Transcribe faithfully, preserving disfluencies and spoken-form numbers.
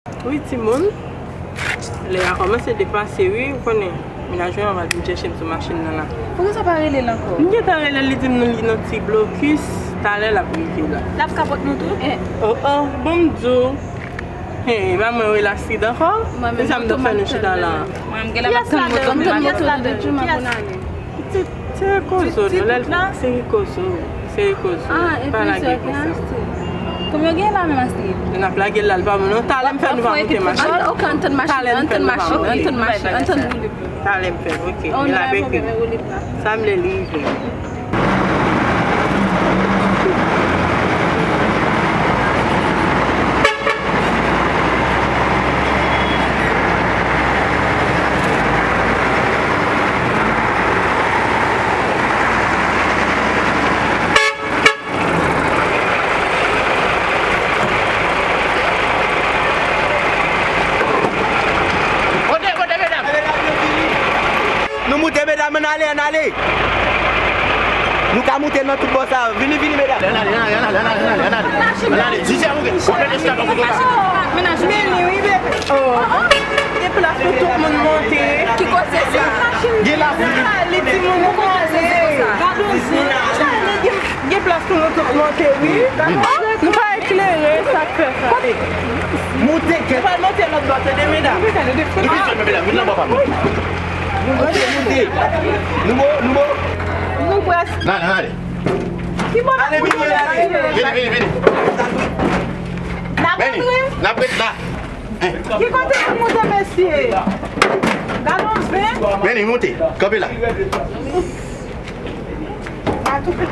Wi, timoun. Lè a kòmanse depase, wi, ou konnen. Mennaj mwen an pral vin chèche m sou machin nan la. Poukisa w pa rele l ankò? M gentan rele l, li di m nou li nan ti blokis. Talè l ap rive la. L ap kapòt nou tou? Eh. Oh, oh, bon, m di w. Hey, pa mwen rele Astrid ankò? Mwen menm, sa m t ap fè nou chita la? Mwen, m gen la m ap tann moto, m ap tann moto. Se kozo, non, lè l se kozo. Se kozo. Ah, e pa lage konsa. Konbyen w gen la menm, Astrid? N ap lage l la, l pa bon non. Talè m fè nou pa monte machin. Ok, antann machin, antann machin, antann machin, antann woulib la. Talè m fè, ok. Li la beke. Sa m lè li rive. Moute, moute, medam. Nou moute, medam, ann ale, ann ale. Nou ka moute nan tout bò sa. Vini, vini, medam. Ann ale, ann ale, ann ale, ann ale, ann ale, ann ale. Ann ale, DJ, ou gen, ou gen estab an kote la. Vini, wi, bebe. Oh. Gen plas pou tout moun monte. Ki kote sa? Gen la, vini. Li di moun nou ka ale. Gade yon zen. Gen, gen plas pou nou tout monte, wi. Nou pa eklere, sa k fè sa. Moute, kèt. Nou pral monte lòt bò, tande, medam. Vin, vin, vin, medam, vin nan bò pa m. Moute, moute. Nou bon, nou bon. Nou prèske. Nan, nan, ale. Ki bò n ap moute la? Vini, vini, vini. N ap antre? N ap ret la. Ki kote nou moute, mesye? Gade yon zen. Vini, moute. Kanpe la. Atoupe.